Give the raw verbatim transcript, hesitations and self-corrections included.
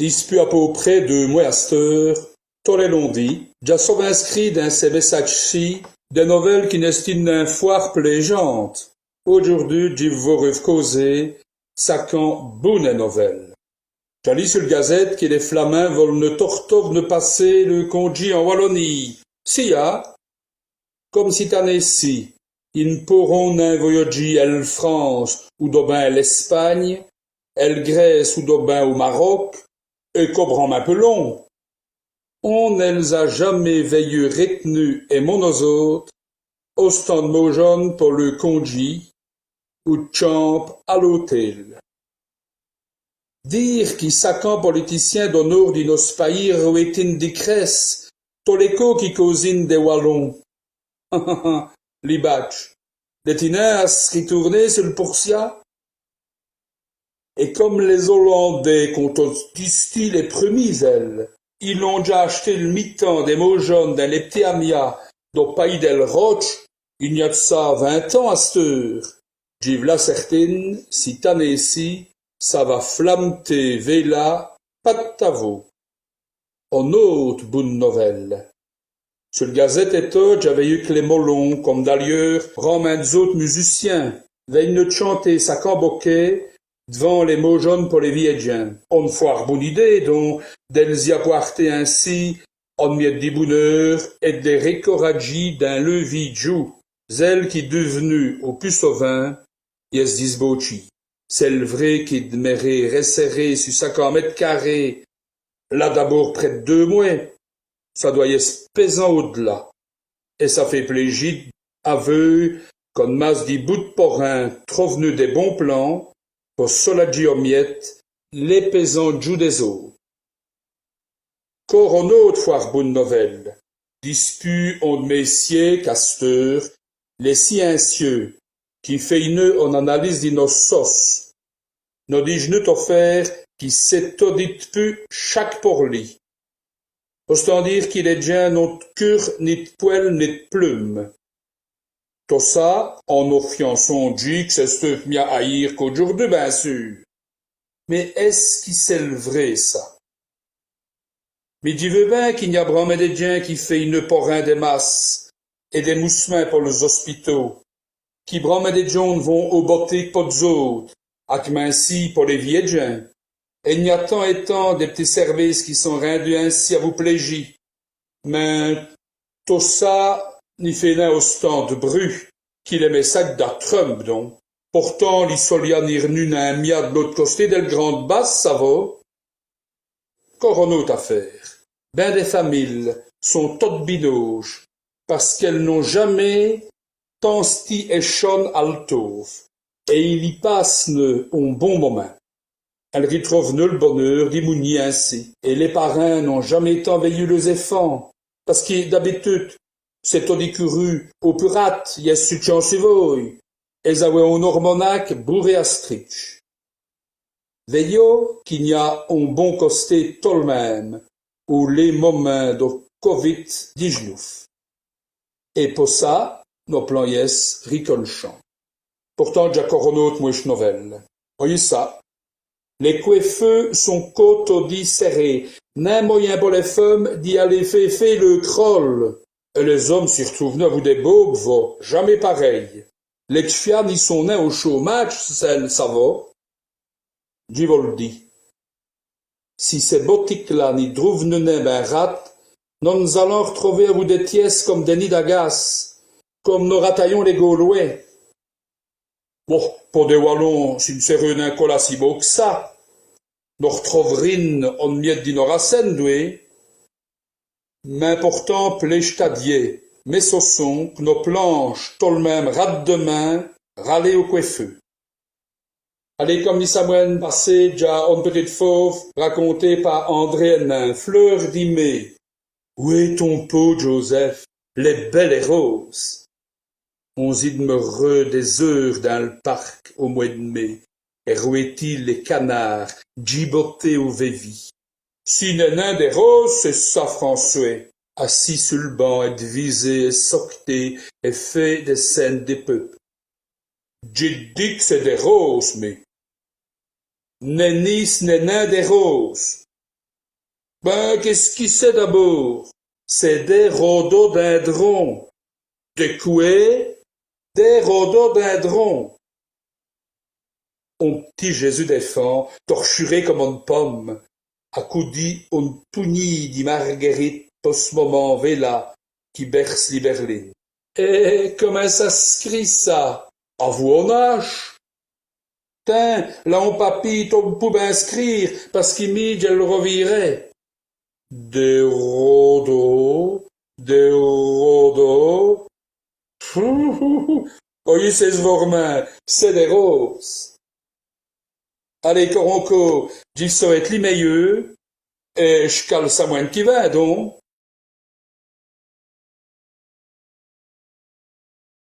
Dispûs à pau près deûs mwès asteûre, tos lès londis, dj'a sovint scrît dins cès mèssadjes-ci dès novèles qui n'èstît nin fwârt plêjantes. Audjoûrdu, dji vos vôreûve causer d' sacant bounès novèles. Dj'a lî su l' gazète qui lès Flaminds vol'nut tortos v'nu passer leû condjî en Walonîye. Siya, come ciste anéye-ci, i n' pôront nin voyadjî èl France ou d'ôbin l'Èspagne, èl Grèce ou d'ôbin au Maroc, èt co branmint pus lon. On n' lès-a jamés vèyu rèt'nu èmon nos-ôtes ostant d' maujones po leû condjî ou d' tchambe à l'ôtél. Dîre qui sacants politicyins do nôrd di nosse payis rwêtît.n' di crèsse tos lès côps qu'i causît.n' dès Walons. Li badje, lès tint nin à s' ritoûrner su l' pourcia. Èt come lès Olandès qu'ont tos distî lès prumîs zèls, il ont dèdja ach'té l' mitan dès maujones dins lès p'tits hamyas do payis dèl Rotche, i gn-a d' ça vint ans asteûre. Dji v's-a cèrtin, ciste anéye-ci, ça va flam'ter vêla, pactavos. One ôte boune novèle. Su l' gazète ètou, dj'a vèyu qu' lès Molons, come d'alieûrs, branmint d's-ôtes mûziciens, vèy'nut tchanter sacant bokèt d'vant lès maujones po lès vîyès djins. One fwârt boune idéye, don, dè lès-î apwârter insi one miète di boneûr èt d' lès rècoradjî dins leû vî djoû, zèls qui, duv'nus au pus sovint, yèsse disbautchîs. C'èst l' vraî qui d'mèrer rèssèrés su sacant mète caré, là d'abôrd près d' deûs mwès, ça dwèt yèsse pèsant au-d'là. Èt ça faît plêji à veûy qu'one masse di boûs d' porin trove-nut dès bons plans po soladjî one miète lès pèsants djoûs dès-ôtes. Cor one ôte fwârt boune novèle. Dispûs on demi-sièke asteûre, lès sciinceûs, qui fèy'nut one analîse di nosse soce, nos dîjenut tot fêrt qui c'èst todi pus chaque por li. Ostant dîre qui lès djins n'ont d' keûr ni d' pwèle ni d' plume. Tot ça, on nos fiant sondjî qu' c'èsteûve mia ayîr qu'audjoûrdu, bin sûr. Mins èst-ce qui c'èst l' vraî, ça ? Mi dji veû bin qu'i gn-a branmint dès djins qui fèy'nut porin dès masses èt dès moussemints po lès-ospitaus, qui branmint dès djins vont aus botiques po d's-ôtes, èt minme insi po lès vîyès djins. Èt gn-a tant èt tant di p'tits sèrvices qui sont rindus insi avou plêji. Mins tot ça ni faît nin ostant d' brût qui lès mèssadjes da Trump, don. Portant, li solia n'îreut nin mia d' l'ôte costé dèl grande basse, savez. Cor one ôte afêre. Bin dès familes sont totes binaujhes, pace qu'èles n'ont jamés tant stî èchone al tauve, èt il î passe-nut on bon momint. Èles ritrov'nut l' boneûr di mougnî insi. Èt lès parints n'ont jamés tant vèyu leûs-èfants, pace qui, d'abitude, c'èst todi couru aus purates, yèsse su tchamp su vôye, èt-z-awè on-ormonake bouré à stritches. Vèyoz qu'i gn-a on bon costé tot l' minme, aus lés momints do covid dîj-noûf. Èt po ça, nos p'lans yèsse riconèchants. Portant, dj'a cor one ôte mwéche novèle. Oyi ça. Lès cwèfeûs sont co todi sèrés. Nin moyin po lès feumes d'i aler fé fé leû crole. Èt lès-omes si r'troûvenut avou dès bôbes, vos, jamés parèy. Lès tch'fias ni sont nin aus chômadjes, c'èst l' savez. Dji vos l' di. Si cès botikes-là ni droûvenut nin bin rade, nos n' nos-alans r'trover avou dès tièsses come dès nids d'agaces, come nos ratayons lès Gaulwès. Bon, po dès Walons, ci n' sèreût nin co là si mau qu' ça. Nos r'troverîmes one miète di nos racènes, dwè. Mins portant, plèche à Diè, mès soçons, qu' nos planche tot l' minme rade d'mwin r'aler aus cwèfeûs. Alez, come li samwin.ne passêye, dj'a one pitite fauve racontêye pa André Henin, Fleur di mé. Wêtons pô, Joseph, lès bèlès rôses. On-z-î d'meurereut dès-eûres dins l' parc au mwès d' mé, èt rwêtî lès canârds djiboter au vèvî. Ci n'èst nin dès rôses, ça, Françwès. Assis su l' banc, èt d'viser, èt soqueter, èt fé dès cin.nes di peûpe. Dji di qu' c'èst dès rôses, mi. Nèni, ç' n'èst nin dès rôses. Bin, qu'èst-ce qui c'èst d'abôrd ? C'èst dès rhododindrons. Dès qwè ? Dès rhododindrons. On p'tit Jésus d'èfant, tot r'chûré come one pome, acoudi one pougnîye di marguèrites po ç' momint vêla qui bèrce li bèrline. Èt comint ça s' scrît ça ? A vo-n-ache. Tins, là on papî, tot pou bin scrîre, pace qui mi dj'èl r'vîrè. Dès rhodos, dès rhodos. Oyi, c'èst vôrmint, c'èst dès rôses. Alez, co on côp, dji v' sowète li mèyeû, èt dji cale samwin.ne qui vint, don.